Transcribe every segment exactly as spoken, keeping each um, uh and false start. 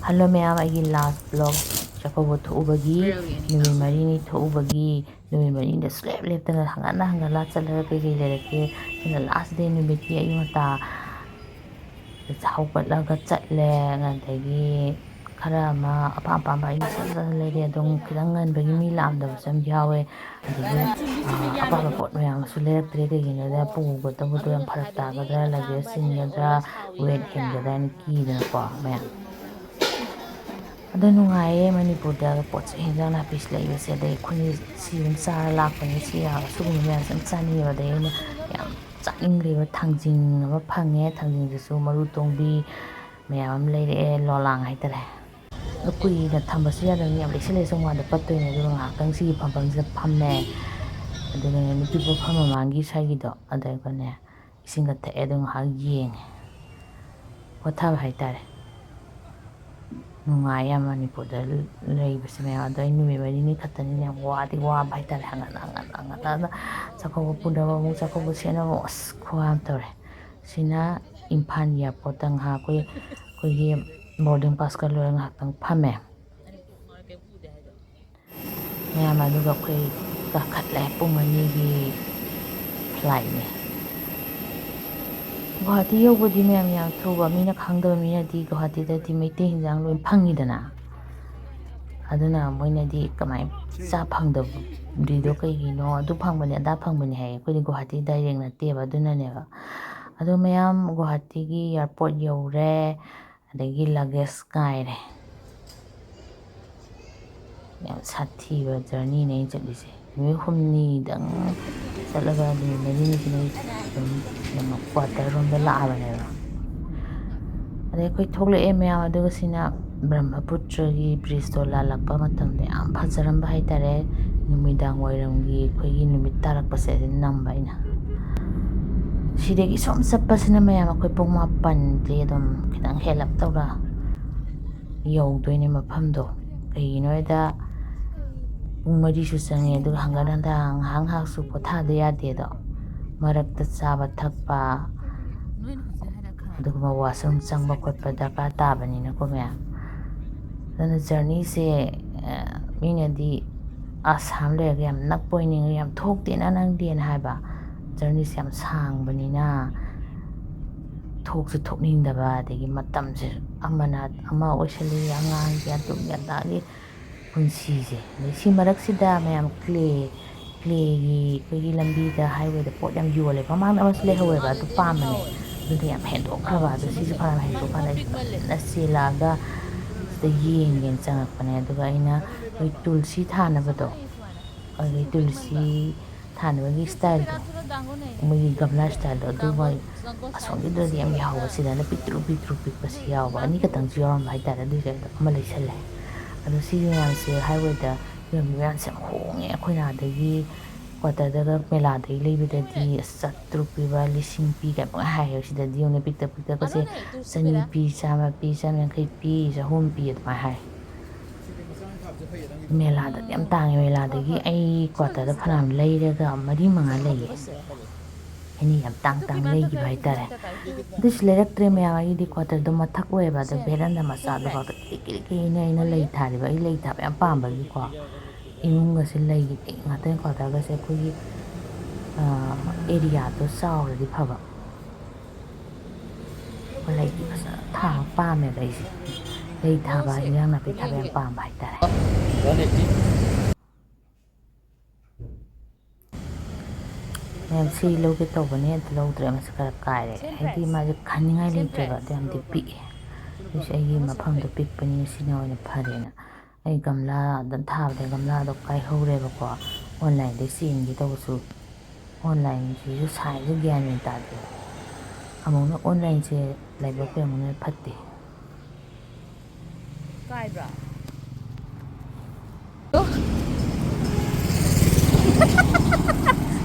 Hello ꯃꯌꯥꯝ, ꯑꯩꯒꯤ last vlog ꯆꯥꯛꯀꯧꯕ ꯊꯣꯛꯎꯕꯒꯤ, ꯅꯨꯃꯤꯠ ꯃꯔꯤꯅꯤ ꯊꯣꯛꯎꯕꯒꯤ, ꯅꯨꯃꯤꯠ ꯃꯔꯤꯅꯤꯗ ꯁꯨꯡꯂꯦꯞ ꯂꯦꯞꯇꯅ ꯍꯪꯒꯠꯅ ꯍꯟꯒꯠꯂ ꯆꯠꯂꯒ ꯀꯩꯀꯩ ꯂꯩꯔꯛꯀꯦ, ꯁꯤꯅ last day ꯅꯨꯃꯤꯠꯀꯤ ꯑꯌꯨꯛ ꯉꯟꯇꯥ ꯍꯧꯒꯠꯂꯒ ꯆꯠꯂꯦ꯫ ꯑꯗꯒꯤ ꯈꯔ ꯑꯃ ꯑꯄꯥꯝ ꯑꯄꯥꯝꯕ ꯑꯩꯅ ꯁꯠ ꯁꯠ ꯂꯩꯔꯦ꯫ ꯑꯗꯨꯝ ꯈꯤꯇꯪ ꯉꯟꯕꯒꯤ ꯃꯤ ꯂꯥꯛꯑꯝꯗꯕꯁꯨ ꯌꯥꯝ ꯌꯥꯎꯋꯦ꯫ ꯑꯗꯒꯤ ꯑꯄꯥꯝꯕ ꯄꯣꯠ ꯃꯌꯥꯝ ꯑꯃꯁꯨ ꯂꯩꯔꯛꯇ꯭ꯔꯦ꯫ ꯀꯩꯒꯤꯅꯣꯗ ꯄꯨꯒꯗꯕꯗꯣ ꯌꯥꯝ ꯐꯔꯛ ꯇꯥꯒꯗ꯭ꯔꯥ, luggage ꯆꯤꯟꯒꯗ꯭ꯔꯥ, weight ꯍꯦꯟꯒꯗ꯭ꯔꯥ ꯍꯥꯏꯅ ꯀꯤꯗꯅꯀꯣ ꯃꯌꯥꯝ꯫ ꯑꯗꯣ ꯅꯨꯡꯉꯥꯏꯌꯦ ꯃꯅꯤꯄꯨꯔꯗ ꯄꯣꯠ ꯆꯩ ꯍꯦꯟꯖꯥꯡ ꯅꯥꯄꯤꯁꯤ ꯂꯩꯕꯁꯦ꯫ ꯑꯗꯩ ꯑꯩꯈꯣꯏꯅ ꯁꯤ ꯑꯗꯨꯝ ꯆꯥꯔ ꯂꯥꯛꯄꯅꯤ, ꯁꯤ ꯌꯥꯝ, ꯁꯤꯒꯨꯝꯕ ꯃꯌꯥꯝꯁꯦ ꯌꯥꯝ ꯆꯥꯅꯤꯡꯉꯦꯕ꯫ ꯑꯗꯩ ꯑꯩꯅ ꯌꯥꯝ ꯆꯥꯅꯤꯡꯈ꯭ꯔꯤꯕ ꯊꯥꯡꯖꯤꯡ ꯑꯃ ꯐꯪꯉꯦ꯫ ꯊꯥꯡꯖꯤꯡꯁꯤꯁꯨ ꯃꯔꯨ ꯇꯣꯡꯕꯤ ꯃꯌꯥꯝ ꯑꯃ ꯂꯩꯔꯛꯑꯦ, ꯂꯣꯂꯥꯡ ꯍꯥꯏꯇꯥꯔꯦ꯫ ꯑꯗꯣ ꯀꯨꯏꯅ ꯊꯝꯕꯁꯨ ꯌꯥꯗꯕꯅꯤ, ꯌꯥꯝ ꯂꯩꯁꯤꯜ ꯂꯩꯁꯤꯜ ꯃꯥꯡꯗ ꯄꯠꯇꯣꯏꯅꯦ꯫ ꯑꯗꯨꯒ ꯉꯥꯏꯍꯥꯛꯇꯪ ꯁꯤꯒꯤ ꯐꯝꯐꯝꯁꯤꯗ ꯐꯝꯃꯦ꯫ ꯑꯗꯨꯒꯅꯦ ꯅꯨꯄꯤ ꯄꯣꯛꯐꯝ ꯃꯃꯥꯡꯒꯤ ꯁ꯭ꯋꯥꯏꯒꯤꯗꯣ, ꯑꯗꯨꯒꯅꯦ ꯏꯁꯤꯡꯒ ꯊꯛꯑꯦ꯫ ꯑꯗꯨ ꯉꯥꯏꯍꯥꯛ ꯌꯦꯡꯉꯦ, ꯄꯣꯊꯥꯕ ꯍꯥꯏꯇꯥꯔꯦ꯫ ꯅꯨꯡꯉꯥꯏ ꯌꯥꯝ ꯃꯅꯤꯄꯨꯔꯗ ꯂꯩꯕꯁꯦ ꯃꯌꯥꯝ꯫ ꯑꯗꯣ ꯑꯩ ꯅꯨꯃꯤꯠ ꯃꯔꯤꯅꯤ ꯈꯛꯇꯅꯤꯅ ꯌꯥꯝ ꯋꯥꯗꯤ ꯋꯥꯕ ꯍꯥꯏꯇꯥꯔꯦ꯫ ꯍꯪꯒꯠ ꯍꯟꯒꯠ ꯍꯪꯒꯠ ꯍꯟꯒꯠ ꯆꯥꯛꯀꯧꯕ ꯄꯨꯅꯕ ꯑꯃꯨꯛ, ꯆꯥꯛꯀꯧꯕ ꯁꯦꯠꯅꯕ ꯑꯃꯨꯛ, ꯑꯁ ꯈꯨꯋꯥ ꯑꯃ ꯇꯧꯔꯦ꯫ ꯁꯤꯅ ꯏꯝꯐꯥꯜ airportꯇ ꯉꯥꯏꯍꯥꯛ ꯑꯩꯈꯣꯏ, ꯑꯩꯈꯣꯏꯒꯤ boarding passꯀ ꯂꯣꯏꯔ ꯉꯥꯏꯍꯥꯛꯇꯪ ꯐꯝꯃꯦ ꯃꯌꯥꯝ꯫ ꯑꯗꯨꯒ ꯑꯩꯈꯣꯏ ꯀꯥꯈꯠꯂꯦ꯫ ꯄꯨꯡ ꯑꯅꯤꯒꯤ flightꯅꯦ꯫ ꯒꯨꯍꯥꯇꯤ ꯌꯧꯕꯗꯤ ꯃꯌꯥꯝ ꯌꯥꯝ ꯊꯨꯕ, ꯃꯤꯅ ꯈꯪꯗꯕ ꯃꯤꯅꯗꯤ ꯒꯨꯍꯥꯇꯤꯗꯗꯤ ꯃꯩꯇꯩ ꯍꯤꯟꯖꯥꯡ ꯂꯣꯏ ꯐꯪꯉꯤꯗꯅ꯫ ꯑꯗꯨꯅ ꯃꯣꯏꯅꯗꯤ ꯀꯃꯥꯏꯅ ꯆꯥ ꯐꯪꯗꯕꯗꯣ ꯀꯩꯒꯤꯅꯣ, ꯑꯗꯨ ꯐꯪꯕꯅꯦ ꯑꯗꯥ ꯐꯪꯕꯅꯦ ꯍꯥꯏꯌꯦ꯫ ꯑꯩꯈꯣꯏꯗꯤ ꯒꯨꯍꯥꯇꯤ direct ꯅꯠꯇꯦꯕ, ꯑꯗꯨꯅꯅꯦꯕ꯫ ꯑꯗꯣ ꯃꯌꯥꯝ ꯒꯨꯍꯥꯇꯤꯒꯤ airport ꯌꯧꯔꯦ꯫ ꯑꯗꯒꯤ luggage ꯉꯥꯏꯔꯦ꯫ ꯌꯥꯝ ꯁꯥꯊꯤꯕ journeyꯅꯦ ꯑꯩꯅ ꯆꯠꯂꯤꯁꯦ꯫ ꯅꯨꯃꯤꯠ ꯍꯨꯝꯅꯤꯗꯪ ꯆꯠꯂꯒ ꯅꯨꯃꯤꯠ ꯃꯔꯤꯅꯤꯁꯤꯅ ꯑꯩ ꯑꯗꯨꯝ ꯀꯩꯅꯣ quarter ꯔꯣꯝꯗ ꯂꯥꯛꯑꯕꯅꯦꯕ꯫ ꯑꯗꯩ ꯑꯩꯈꯣꯏ ꯊꯣꯛꯂꯛꯑꯦ ꯃꯌꯥꯝ꯫ ꯑꯗꯨꯒ ꯁꯤꯅ ꯕ꯭ꯔꯍ꯭ꯃꯄꯨꯇ꯭ꯔꯒꯤ bridgeꯇꯣ ꯂꯥꯜꯂꯛꯄ ꯃꯇꯝꯗ ꯌꯥꯝ ꯐꯖꯔꯝꯕ ꯍꯥꯏꯇꯥꯔꯦ꯫ ꯅꯨꯃꯤꯗꯥꯡ ꯋꯥꯏꯔꯝꯒꯤ ꯑꯩꯈꯣꯏꯒꯤ ꯅꯨꯃꯤꯠ ꯇꯥꯔꯛꯄꯁꯦ ꯑꯗꯨ ꯅꯝꯕ ꯑꯩꯅ꯫ ꯁꯤꯗꯒꯤ ꯁꯨꯝ ꯆꯠꯄꯁꯤꯅ ꯃꯌꯥꯝ ꯑꯩꯈꯣꯏ ꯄꯨꯡ ꯃꯥꯄꯟꯗꯤ ꯑꯗꯨꯝ ꯈꯤꯇꯪ ꯍꯦꯜꯂꯞ ꯇꯧꯔ ꯌꯧꯗꯣꯏꯅꯦ ꯃꯐꯝꯗꯣ꯫ ꯀꯩꯒꯤꯅꯣ ꯍꯥꯏꯗ ꯄꯨꯡ ꯃꯔꯤꯁꯨ ꯆꯪꯉꯦ, ꯑꯗꯨꯒ ꯍꯪꯒꯠ ꯍꯟꯗꯥ ꯉꯥꯏꯍꯥꯛ ꯉꯥꯏꯍꯥꯛꯁꯨ ꯄꯣꯊꯥꯗ ꯌꯥꯗꯦꯗꯣ꯫ ꯃꯔꯛꯇ ꯆꯥꯕ ꯊꯛꯄ, ꯑꯗꯨꯒꯨꯝꯕ washroom ꯆꯪꯕ ꯈꯣꯠꯄ ꯗꯔꯀꯥꯔ ꯇꯥꯕꯅꯤꯅꯀꯣ ꯃꯌꯥꯝ꯫ ꯑꯗꯨꯅ ꯖꯔꯅꯤꯁꯦ, ꯑ, ꯃꯤꯅꯗꯤ ꯑꯁꯥꯝ ꯂꯩꯔꯒ ꯌꯥꯝ ꯅꯛꯄ ꯑꯣꯏꯅꯤꯡꯉꯤ, ꯌꯥꯝ ꯊꯣꯛꯇꯦꯅ ꯅꯪꯗꯤꯅ ꯍꯥꯏꯕ꯫ ꯖꯔꯅꯤꯁꯦ ꯌꯥꯝ ꯁꯥꯡꯕꯅꯤꯅ ꯊꯣꯛꯁꯨ ꯊꯣꯛꯅꯤꯡꯗꯕ, ꯑꯗꯒꯤ ꯃꯇꯝꯁꯦ ꯑꯃꯅ ꯑꯃ ꯑꯣꯏꯁꯜꯂꯤ, ꯑꯉꯥꯡꯒꯤ ꯑꯗꯨꯒꯤ ꯑꯗꯥꯒꯤ ꯄꯨꯟꯁꯤꯁꯦ꯫ ꯑꯗꯩ ꯁꯤ ꯃꯔꯛꯁꯤꯗ ꯃꯌꯥꯝ ꯀ꯭ꯂꯦ, ꯀ꯭ꯂꯦꯒꯤ ꯑꯩꯈꯣꯏꯒꯤ ꯂꯝꯕꯤꯗ, ꯍꯥꯏꯋꯦꯗ ꯄꯣꯠ ꯌꯥꯝ ꯌꯣꯜꯂꯦ꯫ ꯃꯃꯥꯡꯗ ꯑꯃꯁꯨ ꯂꯩꯍꯧꯋꯦꯕ, ꯑꯗꯨ ꯄꯥꯝꯕꯅꯦ꯫ ꯑꯗꯨꯗꯤ ꯌꯥꯝ ꯍꯦꯟꯗꯣꯛꯈ꯭ꯔꯕ꯫ ꯑꯗꯣ ꯁꯤꯁꯦ ꯐꯅꯌꯥꯝ ꯍꯦꯟꯗꯣꯛꯀꯥꯟꯗ ꯑꯩ ꯐꯖꯅ ꯆꯦꯜꯂꯛꯑꯒ ꯁꯤꯗ ꯌꯦꯡꯒꯦꯅ ꯆꯪꯉꯛꯄꯅꯦ꯫ ꯑꯗꯨꯒ ꯑꯩꯅ ꯑꯩꯈꯣꯏ ꯇꯨꯜꯁꯤ ꯊꯥꯅꯕꯗꯣ, ꯑꯗꯨꯗꯩ ꯇꯨꯜꯁꯤ ꯊꯥꯅꯕꯒꯤ ꯁ꯭ꯇꯥꯏꯜꯗꯣ, ꯃꯣꯏꯒꯤ ꯒꯝꯂꯥ ꯁ꯭ꯇꯥꯏꯜꯗꯣ, ꯑꯗꯨ ꯃꯣꯏ ꯑꯁꯣꯝꯒꯤꯗꯨꯗꯗꯤ ꯌꯥꯝ ꯌꯥꯎꯍꯧꯕ, ꯁꯤꯗꯅ ꯄꯤꯛꯇ꯭ꯔꯨ ꯄꯤꯛꯇ꯭ꯔꯨ ꯄꯤꯛꯄꯁꯤ ꯌꯥꯎꯕ꯫ ꯑꯅꯤ ꯈꯛꯇꯪꯁꯨ ꯌꯥꯎꯔꯝꯕ ꯍꯥꯏꯇꯥꯔꯦ꯫ ꯑꯗꯨꯏꯁꯨ ꯑꯩ ꯑꯃ ꯂꯩꯁꯜꯂꯦ꯫ ꯑꯗꯣ ꯁꯤꯒꯤ ꯃꯌꯥꯝꯁꯦ ꯍꯥꯏꯋꯦꯗ ꯌꯣꯟꯕ ꯃꯌꯥꯝꯁꯦ ꯌꯥꯝ ꯍꯣꯡꯉꯦ꯫ ꯑꯩꯈꯣꯏꯅ ꯑꯗꯒꯤ ꯀ꯭ꯋꯥꯇꯔꯗꯒ ꯃꯦꯂꯥꯗꯒꯤ ꯂꯩꯕꯗꯗꯤ ꯑꯁ ꯆꯥꯇ꯭ꯔꯨꯛ ꯄꯤꯕ, ꯂꯤꯁꯤꯡ ꯄꯤ ꯀꯥꯏꯅ ꯄꯪꯍꯥꯏ ꯍꯥꯏꯌꯦ꯫ ꯁꯤꯗꯗꯤ ꯌꯦꯡꯉꯨꯅꯦ, ꯄꯤꯛꯇ ꯄꯤꯛꯇ ꯀꯁꯦ ꯆꯅꯤ ꯄꯤ, ꯆꯥꯝꯃ ꯄꯤ, ꯆꯥꯝ ꯌꯥꯡꯈꯩ ꯄꯤ, ꯆꯍꯨꯝ ꯄꯤ ꯑꯗꯨꯃꯥꯏꯅ ꯍꯥꯏ꯫ ꯃꯦꯂꯥꯗꯗꯤ ꯌꯥꯝ ꯇꯥꯡꯉꯦ꯫ ꯃꯦꯂꯥꯗꯒꯤ ꯑꯩ ꯀ꯭ꯋꯥꯇꯔꯗ ꯐꯅꯌꯥꯝ ꯂꯩꯔꯒ ꯃꯔꯤ ꯃꯉꯥ ꯂꯩꯌꯦ꯫ ꯑꯩꯅ ꯌꯥꯝ ꯇꯥꯡ ꯇꯥꯡ ꯂꯩꯈꯤꯕ ꯍꯥꯏꯇꯥꯔꯦ꯫ ꯑꯗꯨꯁꯨ ꯂꯩꯔꯛꯇ꯭ꯔꯦ ꯃꯌꯥꯝ꯫ ꯑꯩꯒꯤꯗꯤ ꯀ꯭ꯋꯥꯇꯔꯗꯣ ꯃꯊꯛ ꯑꯣꯏꯌꯦꯕ, ꯑꯗꯣ ꯚꯦꯔꯟꯗꯥ ꯃꯆꯥꯗꯨꯐꯥꯎꯗ ꯀꯤꯔꯤ ꯀꯤꯔꯤ ꯀꯤꯔꯤꯅꯦ ꯑꯩꯅ ꯂꯩ ꯊꯥꯔꯤꯕ꯫ ꯑꯩ ꯂꯩ ꯊꯥꯕ ꯌꯥꯝ ꯄꯥꯝꯕꯒꯤꯀꯣ, ꯏꯃꯨꯡꯒꯁꯦ ꯂꯩꯒꯤ ꯉꯥꯛꯇꯅꯤ ꯀ꯭ꯋꯥꯇꯔꯒꯁꯦ꯫ ꯑꯩꯈꯣꯏꯒꯤ, ꯑ, ꯑꯦꯔꯤꯌꯥꯗꯣ ꯆꯥꯎꯔꯗꯤ ꯐꯕ꯫ ꯂꯩꯗꯤ ꯐꯖꯅ ꯊꯥꯕ ꯄꯥꯝꯃꯦꯕ ꯑꯩꯁꯦ꯫ ꯂꯩ ꯊꯥꯕ, ꯍꯤꯟꯖꯥꯡ ꯅꯥꯄꯤ ꯊꯥꯕ ꯌꯥꯝ ꯄꯥꯝꯕ ꯍꯥꯏꯇꯥꯔꯦ꯫ ꯃꯌꯥꯝ ꯁꯤ ꯂꯧꯒꯦ ꯇꯧꯕꯅꯦ, ꯑꯗꯨ ꯂꯧꯗ꯭ꯔꯦ꯫ ꯃꯁꯤ ꯈꯔ ꯀꯥꯏꯔꯦ, ꯍꯥꯏꯗꯤ ꯃꯥꯁꯦ ꯈꯟꯅꯤꯡꯉꯥꯏ ꯂꯩꯇ꯭ꯔꯦꯕ, ꯑꯗꯨ ꯌꯥꯝꯗꯤ ꯄꯤꯛꯑꯦ꯫ ꯑꯗꯨꯁꯨ ꯑꯩꯒꯤ ꯃꯐꯝꯗꯣ ꯄꯤꯛꯄꯅꯤꯅ ꯁꯤꯅ ꯑꯣꯏꯅ ꯐꯔꯦꯅ ꯑꯩ ꯒꯝꯂꯥꯗ ꯊꯥꯕꯗ ꯒꯝꯂꯥꯗꯣ ꯀꯥꯏꯍꯧꯔꯦꯕꯀꯣ꯫ ꯑꯣꯟꯂꯥꯏꯟꯗꯩ ꯆꯦꯟꯒꯦ ꯇꯧꯕꯁꯨ, ꯑꯣꯟꯂꯥꯏꯟꯁꯤꯁꯨ ꯁꯥꯏꯖꯁꯨ ꯒ꯭ꯌꯥꯟ ꯃꯦꯟ ꯇꯥꯗꯦ꯫ ꯑꯃꯨꯛꯅ ꯑꯣꯟꯂꯥꯏꯟꯁꯦ ꯂꯥꯏꯕꯛ ꯐꯩ, ꯑꯃꯨꯛꯅ ꯐꯠꯇꯦ꯫ ꯀꯥꯏꯕ꯭ꯔꯥ?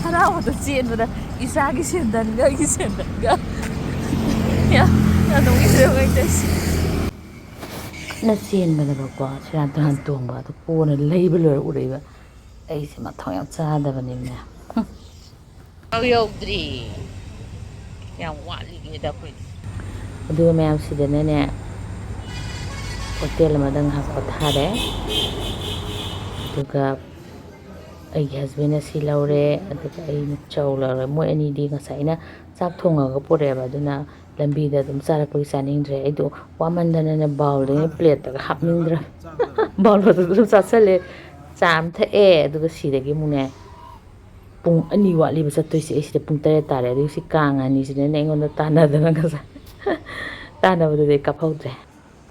ꯍꯔꯥꯎꯕꯗ ꯆꯦꯟꯕꯗ ꯏꯆꯥꯒꯤ ꯁꯦꯟꯗꯟꯒ ꯑꯩꯒꯤ ꯁꯦꯟꯗꯟꯒ꯫ ꯌꯥꯝ, ꯌꯥꯝ ꯅꯣꯛꯅꯤꯡꯗ꯭ꯔꯣ ꯑꯩꯈꯣꯏ ꯇꯧꯔꯤꯁꯦ? ꯀꯟꯅ ꯆꯦꯟꯕꯗꯕꯀꯣ, ꯁꯦꯔꯥꯟ ꯇꯨꯔꯥꯟ ꯇꯣꯡꯕ ꯑꯗꯨ ꯀꯣꯟꯅ ꯂꯩꯕ ꯂꯣꯏꯔ ꯎꯔꯛꯏꯕ꯫ ꯑꯩꯁꯦ ꯃꯊꯣꯡ ꯌꯥꯝ ꯆꯥꯗꯕꯅꯦꯃꯦ꯫ ꯍꯨꯝ꯫ ꯌꯧ ꯌꯧꯗ꯭ꯔꯤ꯫ ꯌꯥꯝ ꯋꯥꯠꯂꯤꯉꯩꯗ ꯑꯩꯈꯣꯏꯗꯤ꯫ ꯑꯗꯨꯒ ꯃꯌꯥꯝ ꯁꯤꯗꯅꯅꯦ, ꯍꯣꯇꯦꯜ ꯑꯃꯗ ꯉꯥꯏꯍꯥꯛ ꯄꯣꯊꯥꯔꯦ꯫ ꯑꯗꯨꯒ ꯑꯩꯒꯤ ꯍꯁꯕꯦꯟꯅ ꯁꯤ ꯂꯧꯔꯦ, ꯑꯗꯨꯒ ꯑꯩꯅ ꯆꯧ ꯂꯧꯔꯦ꯫ ꯃꯣꯏ ꯑꯅꯤꯗꯤ ꯉꯁꯥꯏ ꯑꯩꯅ ꯆꯥꯛ ꯊꯣꯡꯉꯒ ꯄꯨꯔꯛꯑꯦꯕ, ꯑꯗꯨꯅ ꯂꯝꯕꯤꯗ ꯑꯗꯨꯝ ꯆꯥꯔꯛꯄꯒꯤ ꯆꯥꯅꯤꯡꯗ꯭ꯔꯦ꯫ ꯑꯩꯗꯣ ꯋꯥꯃꯟꯗꯅꯅꯦ ꯕꯥꯎꯜꯗꯒꯤ ꯄ꯭ꯂꯦꯠꯇꯒ ꯍꯥꯞꯅꯤꯡꯗ꯭ꯔꯦ꯫ ꯕꯥꯎꯜꯗꯨꯁꯨ ꯑꯗꯨꯝ ꯆꯥꯁꯜꯂꯦ꯫ ꯆꯥ ꯑꯃ ꯊꯛꯑꯦ, ꯑꯗꯨꯒ ꯁꯤꯗꯒꯤ ꯑꯃꯨꯛꯅꯦ ꯄꯨꯡ ꯑꯅꯤ ꯋꯥꯠꯂꯤꯕ ꯆꯠꯇꯣꯏꯁꯦ꯫ ꯑꯩ ꯁꯤꯗ ꯄꯨꯡ ꯇꯔꯦꯠ ꯇꯥꯔꯦ, ꯑꯗꯨꯒ ꯁꯤ ꯀꯥꯡ ꯑꯅꯤꯁꯤꯅꯅꯦ ꯑꯩꯉꯣꯟꯗ ꯇꯥꯟꯅꯗꯅ ꯉꯁꯥꯏ ꯇꯥꯟꯅꯕꯗꯨꯗꯤ ꯑꯩ ꯀꯥꯞꯍꯧꯗ꯭ꯔꯦ꯫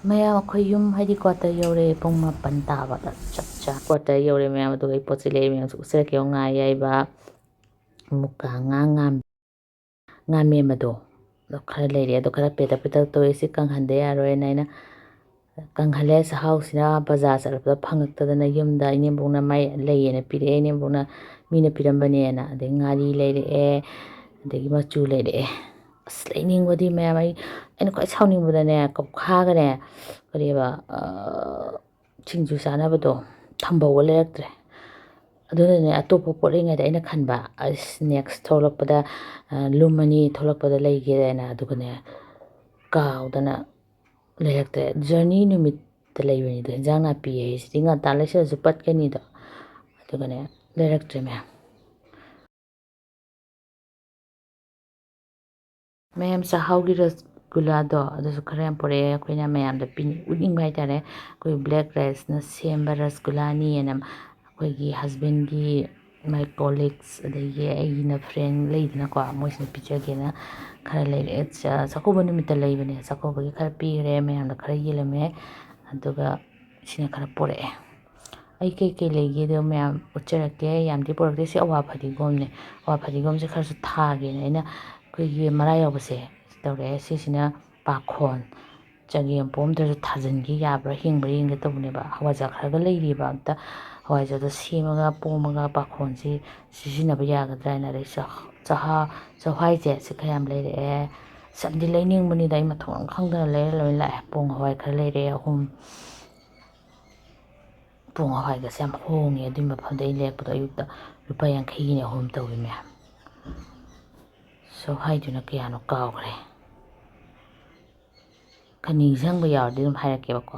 ꯃꯌꯥꯝ ꯑꯩꯈꯣꯏ ꯌꯨꯝ ꯍꯥꯏꯗꯤ ꯀ꯭ꯋꯥꯇꯔ ꯌꯧꯔꯦ, ꯄꯨꯡ ꯃꯥꯄꯟ ꯇꯥꯕꯗ ꯆꯞ ꯆꯥ ꯀ꯭ꯋꯥꯇꯔ ꯌꯧꯔꯦ ꯃꯌꯥꯝ꯫ ꯑꯗꯨꯒ ꯑꯩ ꯄꯣꯠ ꯆꯩ ꯂꯩꯔꯤ ꯃꯌꯥꯝꯁꯨ ꯎꯠꯆꯔꯛꯀꯦ꯫ ꯉꯥ ꯑꯌꯥꯏꯕ, ꯃꯨꯀꯥ ꯉꯥ, ꯉꯥ-, ꯉꯥꯃꯦꯝ ꯑꯗꯣ, ꯑꯗꯣ ꯈꯔ ꯂꯩꯔꯦ꯫ ꯑꯗꯣ ꯈꯔ ꯄꯦꯇꯛ ꯄꯦꯇꯛ ꯇꯧꯔꯦ, ꯁꯤ ꯀꯪꯍꯟꯗ ꯌꯥꯔꯣꯏꯅ ꯑꯩꯅ ꯀꯪꯍꯜꯂꯦ꯫ ꯆꯥꯛꯍꯥꯎꯁꯤꯅ ꯕꯖꯥꯔ ꯆꯠꯂꯛꯄꯗ ꯐꯪꯉꯛꯇꯗꯅ ꯌꯨꯝꯗ ꯏꯅꯦꯝꯕꯣꯛꯅ ꯃꯥꯏ ꯂꯩꯌꯦꯅ ꯄꯤꯔꯛꯑꯦ, ꯏꯅꯦꯝꯕꯣꯛꯅ ꯃꯤꯅ ꯄꯤꯔꯝꯕꯅꯦꯅ꯫ ꯑꯗꯩ ꯉꯥꯔꯤ ꯂꯩꯔꯛꯑꯦ, ꯑꯗꯒꯤ ꯃꯆꯨ ꯂꯩꯔꯛꯑꯦ꯫ ꯑꯁ, ꯂꯩꯅꯤꯡꯕꯗꯤ ꯃꯌꯥꯝ, ꯑꯩ, ꯑꯩꯅ ꯈ꯭ꯋꯥꯏ ꯁꯥꯎꯅꯤꯡꯕꯗꯅꯦ, ꯀꯧꯈꯥꯒꯅꯦ, ꯀꯔꯤꯕ, ꯑ, ꯁꯤꯡꯖꯨ ꯆꯥꯅꯕꯗꯣ ꯊꯝꯕꯧꯒ ꯂꯩꯔꯛꯇ꯭ꯔꯦ꯫ ꯑꯗꯨꯅꯅꯦ, ꯑꯇꯣꯞꯄ ꯄꯣꯠ ꯂꯩꯉꯩꯗ ꯑꯩꯅ ꯈꯟꯕ, ꯑꯁ, ꯅꯦꯛꯁ ꯊꯣꯛꯂꯛꯄꯗ, ꯑ, ꯂꯨꯝꯃꯅꯤ, ꯊꯣꯛꯂꯛꯄꯗ ꯂꯩꯒꯦꯅ꯫ ꯑꯗꯨꯒꯅꯦ, ꯀꯥꯎꯗꯅ ꯂꯩꯔꯛꯇ꯭ꯔꯦ꯫ ꯖꯔꯅꯤ ꯅꯨꯃꯤꯠꯇ ꯂꯩꯕꯅꯤꯗꯣ, ꯍꯤꯟꯖꯥꯡ ꯅꯥꯄꯤ ꯍꯥꯏꯁꯤꯗꯤ ꯉꯟꯇꯥ ꯂꯩꯁꯜꯂꯁꯨ ꯄꯠꯀꯅꯤꯗꯣ꯫ ꯑꯗꯨꯒꯅꯦ, ꯂꯩꯔꯛꯇ꯭ꯔꯦ ꯃꯌꯥꯝ꯫ ꯃꯌꯥꯝ ꯆꯥꯛꯍꯥꯎꯒꯤ ꯔꯁꯒꯨꯂꯥꯗꯣ ꯑꯗꯨꯁꯨ ꯈꯔ ꯌꯥꯝ ꯄꯨꯔꯛꯑꯦ꯫ ꯑꯩꯈꯣꯏꯅ ꯃꯌꯥꯝꯗ ꯄꯤꯅꯤꯡ-, ꯎꯠꯅꯤꯡꯕ ꯍꯥꯏꯇꯥꯔꯦ꯫ ꯑꯩꯈꯣꯏ ꯕ꯭ꯂꯦꯛ ꯔꯥꯏꯁꯅ ꯁꯦꯝꯕ ꯔꯁꯒꯨꯂꯥꯅꯤꯅ ꯑꯩꯈꯣꯏꯒꯤ ꯍꯁꯕꯦꯟꯒꯤ, ꯃꯥꯏ ꯀꯣꯂꯤꯛꯁ, ꯑꯗꯒꯤ ꯑꯩꯒꯤꯅ ꯐ꯭ꯔꯦꯟ ꯂꯩꯗꯅꯀꯣ, ꯃꯣꯏꯁꯤꯅ ꯄꯤꯖꯒꯦꯅ ꯈꯔ ꯂꯩꯔꯛꯑꯦ꯫ ꯆꯥ-, ꯆꯥꯛꯀꯧꯕ ꯅꯨꯃꯤꯠꯇ ꯂꯩꯕꯅꯦ꯫ ꯆꯥꯛꯀꯧꯕꯒꯤ ꯈꯔ ꯄꯤꯈ꯭ꯔꯦ, ꯃꯌꯥꯝꯗ ꯈꯔ ꯌꯦꯜꯂꯝꯃꯦ꯫ ꯑꯗꯨꯒ ꯁꯤꯅ ꯈꯔ ꯄꯨꯔꯛꯑꯦ꯫ ꯑꯩ ꯀꯩꯀꯩ ꯂꯩꯒꯦꯗꯣ ꯃꯌꯥꯝ ꯎꯠꯆꯔꯛꯀꯦ꯫ ꯌꯥꯝꯗꯤ ꯄꯨꯔꯛꯇꯦ꯫ ꯁꯤ ꯑꯋꯥ ꯐꯗꯤꯒꯣꯝꯅꯦ꯫ ꯑꯋꯥ ꯐꯗꯤꯒꯣꯝꯁꯦ ꯈꯔꯁꯨ ꯊꯥꯒꯦꯅ ꯑꯩꯅ ꯑꯩꯈꯣꯏꯒꯤ ꯃꯔꯥ ꯌꯥꯎꯕꯁꯦ ꯇꯧꯔꯛꯑꯦ꯫ ꯁꯤꯁꯤꯅ ꯄꯥꯈꯣꯟ, ꯆꯒꯦꯝ ꯄꯣꯝꯗ꯭ꯔꯁꯨ ꯊꯥꯖꯤꯟꯒꯦ ꯌꯥꯕ꯭ꯔꯥ ꯍꯤꯡꯕ꯭ꯔꯥ ꯌꯦꯡꯒꯦ ꯇꯧꯕꯅꯦꯕ꯫ ꯍꯋꯥꯏꯖꯥꯔ ꯈꯔꯒ ꯂꯩꯔꯤꯕ, ꯑꯝꯇ ꯍꯋꯥꯏꯖꯥꯔꯗꯣ ꯁꯦꯝꯃꯒ ꯄꯣꯝꯃꯒ ꯄꯥꯈꯣꯟꯁꯤ ꯁꯤꯖꯤꯟꯅꯕ ꯌꯥꯒꯗ꯭ꯔꯥ ꯍꯥꯏꯅ꯫ ꯑꯗꯩ ꯆ-, ꯆꯍꯥ-, ꯆꯍꯥꯏꯁꯦ ꯁꯤ ꯈꯔ ꯌꯥꯝ ꯂꯩꯔꯛꯑꯦ꯫ ꯑꯁ, ꯌꯥꯝꯗꯤ ꯂꯩꯅꯤꯡꯕꯅꯤꯗ, ꯑꯩ ꯃꯊꯣꯡ ꯃꯔꯝ ꯈꯪꯗꯅ ꯂꯩꯔ ꯂꯣꯏ ꯂꯥꯛꯑꯦ꯫ ꯄꯣꯡ ꯍꯋꯥꯏ ꯈꯔ ꯂꯩꯔꯛꯑꯦ, ꯑꯍꯨꯝ꯫ ꯄꯣꯡ ꯍꯋꯥꯏꯒꯁꯦ ꯌꯥꯝ ꯍꯣꯡꯉꯦ ꯑꯗꯨꯏ ꯃꯐꯝꯗ ꯑꯩ ꯂꯩꯔꯛꯄꯗꯣ꯫ ꯑꯌꯨꯛꯇ ꯂꯨꯄꯥ ꯌꯥꯡꯈꯩꯒꯤꯅꯦ ꯑꯍꯨꯝ ꯇꯧꯋꯤ ꯃꯌꯥꯝ꯫ ꯆꯍꯥꯏꯗꯨꯅ ꯀꯌꯥꯅꯣ ꯀꯥꯎꯈ꯭ꯔꯦ꯫ ꯅꯤꯡꯁꯤꯡꯕ ꯌꯥꯎꯔꯗꯤ ꯑꯗꯨꯝ ꯍꯥꯏꯔꯛꯀꯦꯕꯀꯣ꯫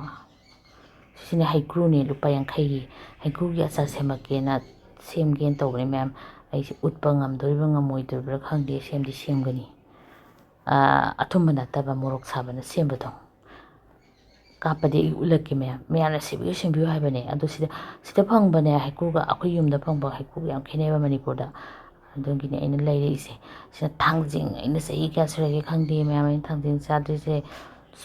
ꯁꯤꯅ ꯍꯩꯀ꯭ꯔꯨꯅꯦ, ꯂꯨꯄꯥ ꯌꯥꯡꯈꯩꯒꯤ꯫ ꯍꯩꯀ꯭ꯔꯨꯒꯤ ꯑꯆꯥꯔ ꯁꯦꯝꯃꯛꯀꯦꯅ, ꯁꯦꯝꯒꯦꯅ ꯇꯧꯕꯅꯦ ꯃꯌꯥꯝ꯫ ꯑꯩꯁꯦ ꯎꯠꯄ ꯉꯝꯗꯣꯔꯤꯕ꯭ꯔꯥ ꯉꯝꯃꯣꯏꯗꯣꯔꯤꯕ꯭ꯔꯥ ꯈꯪꯗꯦ, ꯁꯦꯝꯗꯤ ꯁꯦꯝꯒꯅꯤ꯫ ꯑꯥ, ꯑꯊꯨꯝꯕ ꯅꯠꯇꯕ, ꯃꯣꯔꯣꯛ ꯁꯥꯕꯅ ꯁꯦꯝꯕꯗꯣ꯫ ꯀꯥꯞꯄꯗꯤ ꯑꯩ ꯎꯠꯂꯛꯀꯦ ꯃꯌꯥꯝ꯫ ꯃꯌꯥꯝꯅ ꯁꯦꯝꯕꯤꯌꯨ, ꯁꯦꯝꯕꯤꯌꯨ ꯍꯥꯏꯕꯅꯦ꯫ ꯑꯗꯣ ꯁꯤꯗ, ꯁꯤꯗ ꯐꯪꯕꯅꯦ, ꯍꯩꯀ꯭ꯔꯨꯒ ꯑꯩꯈꯣꯏ ꯌꯨꯝꯗ ꯐꯪꯕ ꯍꯩꯀ꯭ꯔꯨꯒ ꯌꯥꯝ ꯈꯦꯠꯅꯩꯕ ꯃꯅꯤꯄꯨꯔꯗ꯫ ꯑꯗꯨꯒꯤꯅꯦ ꯑꯩꯅ ꯂꯩꯔꯛꯏꯁꯦ꯫ ꯁꯤꯅ ꯊꯥꯡꯖꯤꯡ, ꯑꯩꯅ ꯆꯍꯤ ꯀꯌꯥ ꯁꯨꯔꯒꯦ ꯈꯪꯗꯦ ꯃꯌꯥꯝ, ꯑꯩꯅ ꯊꯥꯡꯖꯤꯡ ꯆꯥꯗ꯭ꯔꯤꯁꯦ꯫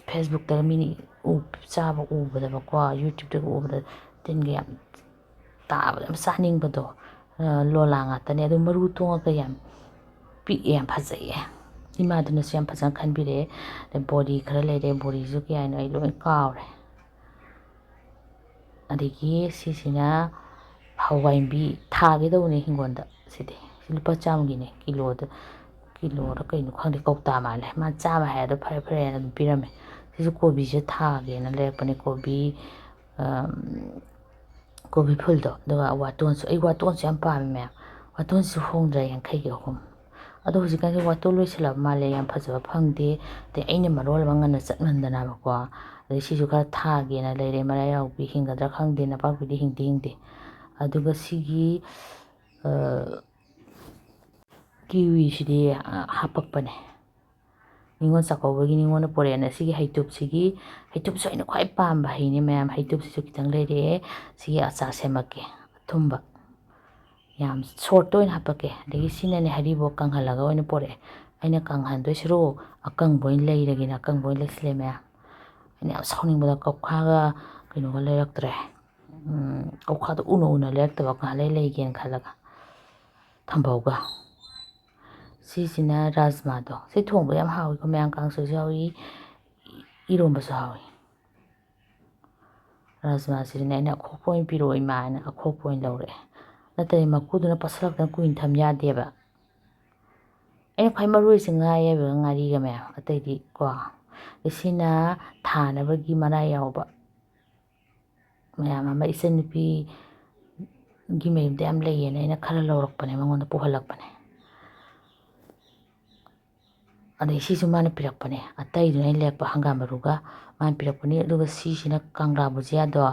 Facebookꯇ ꯃꯤꯅ ꯎ-, ꯆꯥꯕ ꯎꯕꯗꯕꯀꯣ, YouTubeꯇꯒ ꯎꯕꯗ ꯇꯤꯟꯒ ꯌꯥꯝ ꯇꯥꯕꯗ ꯌꯥꯝ ꯆꯥꯅꯤꯡꯕꯗꯣ, ꯑ, ꯂꯣꯂꯥ ꯉꯥꯛꯇꯅꯦ꯫ ꯑꯗꯨ ꯃꯔꯨ ꯇꯣꯡꯉꯒ ꯌꯥꯝ ꯄꯤꯛꯑꯦ, ꯌꯥꯝ ꯐꯖꯩꯌꯦ꯫ ꯏꯃꯥꯗꯨꯅꯁꯨ ꯌꯥꯝ ꯐꯖꯅ ꯈꯟꯕꯤꯔꯛꯑꯦ꯫ ꯑꯗꯩ ꯕꯣꯔꯤ ꯈꯔ ꯂꯩꯔꯦ, ꯕꯣꯔꯤꯁꯨ ꯀꯌꯥꯅꯣ ꯑꯩ ꯂꯣꯏ ꯀꯥꯎꯔꯦ꯫ ꯑꯗꯒꯤ ꯁꯤꯁꯤꯅ ꯍꯋꯥꯏ ꯃꯨꯕꯤ ꯊꯥꯒꯦ ꯇꯧꯕꯅꯦ ꯍꯤꯡꯒꯣꯜꯗ꯫ ꯁꯤꯗꯤ ꯁꯤ ꯂꯨꯄꯥ ꯆꯥꯝꯃꯒꯤꯅꯦ, ꯀꯤꯂꯣꯗ, ꯀꯤꯂꯣꯔ ꯀꯩꯅꯣ ꯈꯪꯗꯦ, ꯀꯧꯇꯥ ꯃꯥꯜꯂꯦ꯫ ꯃꯥ ꯆꯥꯝꯃ ꯍꯥꯏ, ꯑꯗꯣ ꯐꯔꯦ ꯐꯔꯦꯅ ꯑꯗꯨꯝ ꯄꯤꯔꯝꯃꯦ꯫ ꯁꯤꯁꯨ ꯀꯣꯕꯤꯁꯦ ꯊꯥꯒꯦꯅ ꯂꯩꯔꯛꯄꯅꯦ, ꯀꯣꯕꯤ, ꯑꯝ, ꯀꯣꯕꯤ ꯐꯨꯜꯗꯣ꯫ ꯑꯗꯨꯒ ꯋꯥꯇꯣꯟꯁꯨ, ꯑꯩ ꯋꯥꯇꯣꯟꯁꯨ ꯌꯥꯝ ꯄꯥꯝꯃꯦ ꯃꯌꯥꯝ꯫ ꯋꯥꯇꯣꯟꯁꯨ ꯍꯣꯡꯗ꯭ꯔꯥ, ꯌꯥꯡꯈꯩꯒꯤ ꯑꯍꯨꯝ꯫ ꯑꯗꯣ ꯍꯧꯖꯤꯛꯀꯥꯟꯁꯦ ꯋꯥꯇꯣꯟ ꯂꯣꯏꯁꯤꯜꯂꯕ ꯃꯥꯜꯂꯦ, ꯌꯥꯝ ꯐꯖꯕ ꯐꯪꯗꯦ꯫ ꯑꯗꯩ ꯑꯩꯅ ꯃꯔꯣꯜ ꯑꯃ ꯉꯟꯅ ꯆꯠꯃꯟꯗꯅꯕꯀꯣ꯫ ꯑꯗꯩ ꯁꯤꯁꯨ ꯈꯔ ꯊꯥꯒꯦꯅ ꯂꯩꯔꯦ꯫ ꯃꯔꯥ ꯌꯥꯎꯕꯤ ꯍꯤꯡꯒꯗ꯭ꯔꯥ ꯈꯪꯗꯦ, ꯅꯄꯥꯛꯄꯤꯗꯤ ꯍꯤꯡꯗꯤ ꯍꯤꯡꯗꯦ꯫ ꯑꯗꯨꯒ ꯁꯤꯒꯤ, ꯑ, ꯀꯤꯋꯤꯁꯤꯗꯤ, ꯑ, ꯍꯥꯄꯛꯄꯅꯦ꯫ ꯅꯤꯉꯣꯜ ꯆꯥꯛꯀꯧꯕꯒꯤ ꯅꯤꯉꯣꯜꯅ ꯄꯣꯔꯛꯑꯦꯅ ꯁꯤꯒꯤ ꯍꯩꯇꯨꯞꯁꯤꯒꯤ, ꯍꯩꯇꯨꯞꯁꯨ ꯑꯩꯅ ꯈ꯭ꯋꯥꯏ ꯄꯥꯝꯕ ꯍꯩꯅꯦ ꯃꯌꯥꯝ꯫ ꯍꯩꯇꯨꯞꯁꯤꯁꯨ ꯈꯤꯇꯪ ꯂꯩꯔꯛꯑꯦ꯫ ꯁꯤꯒꯤ ꯑꯆꯥꯔ ꯁꯦꯝꯃꯛꯀꯦ, ꯑꯊꯨꯝꯕ꯫ ꯌꯥꯝ shortꯇ ꯑꯣꯏꯅ ꯍꯥꯄꯛꯀꯦ꯫ ꯑꯗꯒꯤ ꯁꯤꯅꯅꯦ ꯍꯔꯤꯕꯣꯞ ꯀꯪꯍꯜꯂꯒ ꯑꯣꯏꯅ ꯄꯣꯔꯛꯑꯦ꯫ ꯑꯩꯅ ꯀꯪꯍꯟꯗꯣꯏ ꯁꯔꯨꯛ ꯑꯀꯪꯕ ꯑꯣꯏꯅ ꯂꯩꯔꯒꯦꯅ ꯑꯀꯪꯕ ꯑꯣꯏꯅ ꯂꯩꯁꯤꯜꯂꯦ ꯃꯌꯥꯝ꯫ ꯑꯩꯅ ꯌꯥꯝ ꯁꯥꯎꯅꯤꯡꯕꯗ ꯀꯧꯈꯥꯒ ꯀꯩꯅꯣꯒ ꯂꯩꯔꯛꯇ꯭ꯔꯦ꯫ ꯎꯝ, ꯀꯧꯈꯥꯗꯣ ꯎꯅ ꯎꯅ ꯂꯩꯔꯛꯇꯕ, ꯉꯥꯏꯍꯥꯛ ꯂꯩ ꯂꯩꯒꯦꯅ ꯈꯜꯂꯒ ꯊꯝꯕꯧꯒ꯫ ꯁꯤꯁꯤꯅ ꯔꯥꯖꯃꯥꯗꯣ꯫ ꯁꯤ ꯊꯣꯡꯕ ꯌꯥꯝ ꯍꯥꯎꯋꯤꯀꯣ ꯃꯌꯥꯝ, ꯀꯥꯡꯁꯣꯏꯁꯨ ꯌꯥꯎꯏ, ꯏꯔꯣꯝꯕꯁꯨ ꯍꯥꯎꯏ꯫ ꯔꯥꯖꯃꯥꯁꯤꯗꯤꯅꯦ ꯑꯩꯅ ꯑꯈꯣꯛꯄ ꯑꯣꯏꯅ ꯄꯤꯔꯛꯑꯣ ꯏꯃꯥ ꯍꯥꯏꯅ ꯑꯈꯣꯛꯄ ꯑꯣꯏꯅ ꯂꯧꯔꯛꯑꯦ꯫ ꯅꯠꯇ꯭ꯔꯗꯤ ꯃꯀꯨꯗꯨꯅ ꯄꯠꯁꯤꯜꯂꯛꯇꯅ ꯀꯨꯏꯅ ꯊꯝ ꯌꯥꯗꯦꯕ꯫ ꯑꯩꯅ ꯈ꯭ꯋꯥꯏ ꯃꯔꯨ ꯑꯣꯏꯔꯤꯁꯦ ꯉꯥ ꯑꯌꯥꯏꯕꯒ ꯉꯥꯔꯤꯒ ꯃꯌꯥꯝ, ꯑꯇꯩꯗꯤ ꯀꯣ꯫ ꯑꯗꯩ ꯁꯤꯅ ꯊꯥꯅꯕꯒꯤ ꯃꯔꯥ ꯌꯥꯎꯕ ꯃꯌꯥꯝ ꯑꯃ, ꯏꯆꯟꯅꯨꯄꯤꯒꯤ ꯃꯌꯨꯝꯗ ꯌꯥꯝ ꯂꯩꯌꯦꯅ ꯑꯩꯅ ꯈꯔ ꯂꯧꯔꯛꯄꯅꯦ, ꯃꯉꯣꯟꯗ ꯄꯨꯍꯜꯂꯛꯄꯅꯦ꯫ ꯑꯗꯩ ꯁꯤꯁꯨ ꯃꯥꯅ ꯄꯤꯔꯛꯄꯅꯦ, ꯑꯇꯩꯗꯨꯅ ꯑꯩꯅ ꯂꯩꯔꯛꯄ ꯍꯪꯒꯥꯝ ꯃꯔꯨꯒ ꯃꯥꯅ ꯄꯤꯔꯛꯄꯅꯤ꯫ ꯑꯗꯨꯒ ꯁꯤꯁꯤꯅ ꯀꯪꯂꯥ ꯕꯨꯖꯤꯌꯥꯗꯣ,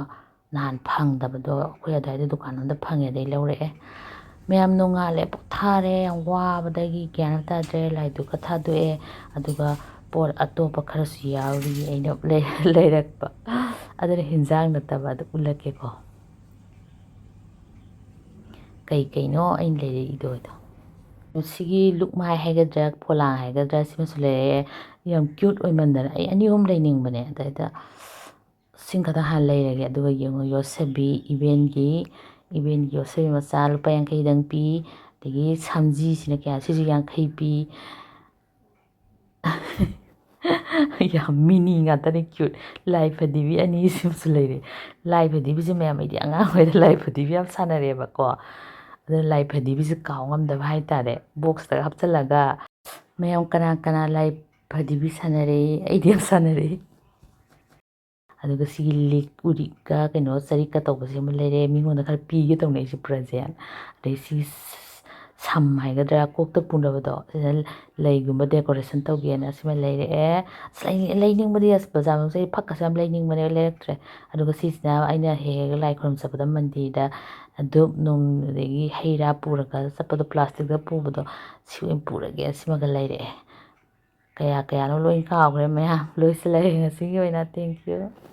ꯅꯍꯥꯟ ꯐꯪꯗꯕꯗꯣ ꯑꯩꯈꯣꯏ ꯑꯗꯨꯋꯥꯏꯗ ꯗꯨꯀꯥꯟ ꯑꯃꯗ ꯐꯪꯉꯦ, ꯑꯗꯩ ꯂꯧꯔꯛꯑꯦ꯫ ꯃꯌꯥꯝ ꯅꯣꯡꯉꯥꯜꯂꯦ, ꯄꯣꯊꯥꯔꯦ, ꯌꯥꯝ ꯋꯥꯕꯗꯒꯤ ꯒ꯭ꯌꯥꯟ ꯑꯃ ꯇꯥꯗ꯭ꯔꯦ꯫ ꯂꯥꯏꯗꯨꯛꯀ ꯊꯥꯗꯣꯛꯑꯦ, ꯑꯗꯨꯒ ꯄꯣꯠ ꯑꯇꯣꯞꯄ ꯈꯔꯁꯨ ꯌꯥꯎꯔꯤ ꯑꯩꯅ ꯂꯩ-, ꯂꯩꯔꯛꯄ꯫ ꯑꯗꯨꯅ ꯍꯤꯟꯖꯥꯡ ꯅꯠꯇꯕ ꯑꯗꯨ ꯎꯠꯂꯛꯀꯦꯀꯣ꯫ ꯀꯩ ꯀꯩꯅꯣ ꯑꯩꯅ ꯂꯩꯔꯛꯏꯗꯣ ꯑꯗꯣ꯫ ꯁꯤꯒꯤ ꯂꯨꯛꯃꯥꯏ ꯍꯥꯏꯒꯗ꯭ꯔꯥ, ꯄꯣꯂꯥꯡ ꯍꯥꯏꯒꯗ꯭ꯔꯥ, ꯁꯤꯃꯁꯨ ꯂꯩꯔꯛꯑꯦ꯫ ꯌꯥꯝ cute ꯑꯣꯏꯃꯟꯗꯅ ꯑꯩ ꯑꯅꯤ ꯑꯍꯨꯝ ꯂꯩꯅꯤꯡꯕꯅꯦ꯫ ꯑꯗꯩꯗ ꯁꯤꯡ ꯈꯛꯇ ꯍꯥꯟꯅ ꯂꯩꯔꯒꯦ, ꯑꯗꯨꯒ ꯌꯦꯡꯉꯣ, ꯌꯣꯠꯁꯕꯤ, ꯏꯕꯦꯟꯒꯤ, ꯏꯕꯦꯟꯒꯤ ꯌꯣꯠꯁꯕꯤ ꯃꯆꯥ ꯂꯨꯄꯥ ꯌꯥꯡꯈꯩꯗꯪ ꯄꯤ꯫ ꯑꯗꯒꯤ ꯁꯝꯖꯤꯁꯤꯅ ꯀꯌꯥ? ꯁꯤꯁꯨ ꯌꯥꯡꯈꯩ ꯄꯤ꯫ ꯌꯥꯝ mini ꯉꯥꯛꯇꯅꯦ, cute꯫ ꯂꯥꯏ ꯐꯗꯤꯕꯤ ꯑꯅꯤꯁꯤꯃꯁꯨ ꯂꯩꯔꯦ꯫ ꯂꯥꯏ ꯐꯗꯤꯕꯤꯁꯦ ꯃꯌꯥꯝ, ꯑꯩꯗꯤ ꯑꯉꯥꯡ ꯑꯣꯏꯔꯤꯉꯩꯗ ꯂꯥꯏ ꯐꯗꯤꯕꯤ ꯌꯥꯝ ꯁꯥꯟꯅꯔꯦꯕꯀꯣ꯫ ꯑꯗꯨꯅ ꯂꯥꯏ ꯐꯗꯤꯕꯤꯁꯦ ꯀꯥꯎ ꯉꯝꯗꯕ ꯍꯥꯏꯇꯥꯔꯦ꯫ Boxꯇꯒ ꯍꯥꯞꯆꯤꯜꯂꯒ, ꯃꯌꯥꯝ ꯀꯅꯥ ꯀꯅꯥ ꯂꯥꯏ ꯐꯗꯤꯕꯤ ꯁꯥꯟꯅꯔꯦ? ꯑꯩꯗꯤ ꯌꯥꯝ ꯁꯥꯟꯅꯔꯛꯏ꯫ ꯑꯗꯨꯒ ꯁꯤꯒꯤ ꯂꯤꯛ ꯎꯔꯤꯛꯀ ꯀꯩꯅꯣ ꯆꯔꯤꯛꯀ ꯇꯧꯕꯁꯦ ꯑꯃ ꯂꯩꯔꯦ꯫ ꯃꯤꯉꯣꯟꯗ ꯈꯔ ꯄꯤꯒꯦ ꯇꯧꯅꯦ ꯑꯩꯁꯦ present꯫ ꯑꯗꯩ ꯁꯤ ꯁꯝ ꯍꯥꯏꯒꯗ꯭ꯔꯥ, ꯀꯣꯛꯇ ꯄꯨꯅꯕꯗꯣ, ꯁꯤꯗ ꯂꯩꯒꯨꯝꯕ decoration ꯇꯧꯒꯦꯅ ꯁꯤꯃ ꯂꯩꯔꯛꯑꯦ꯫ ꯑꯁ, ꯂꯩꯅꯤꯡ-, ꯂꯩꯅꯤꯡꯕꯗꯤ, ꯑꯁ, ꯕꯖꯥꯔ ꯃꯅꯨꯡꯗ ꯐꯛꯀꯁꯦ ꯌꯥꯝ ꯂꯩꯅꯤꯡꯕꯅꯦ, ꯂꯩꯔꯛꯇ꯭ꯔꯦ꯫ ꯑꯗꯨꯒ ꯁꯤꯁꯤꯅ ꯑꯩꯅ ꯍꯦꯛ ꯍꯦꯛ ꯂꯥꯏ ꯈꯨꯔꯨꯝ ꯆꯠꯄꯗ ꯃꯟꯗꯤꯔꯗ ꯙꯨꯞ ꯅꯨꯡ ꯑꯗꯒꯤ ꯍꯩ ꯔꯥ ꯄꯨꯔꯒ ꯆꯠꯄꯗꯣ, plasticꯇ ꯄꯨꯕꯗꯣ, ꯁꯤ ꯑꯣꯏꯅ ꯄꯨꯔꯒꯦ, ꯁꯤꯃꯒ ꯂꯩꯔꯛꯑꯦ꯫ ꯀꯌꯥ ꯀꯌꯥꯅꯣ ꯂꯣꯏ ꯀꯥꯎꯈ꯭ꯔꯦ ꯃꯌꯥꯝ꯫ ꯂꯣꯏꯁꯤꯜꯂꯛꯑꯦ ꯉꯁꯤꯒꯤ ꯑꯣꯏꯅ꯫ Thank you꯫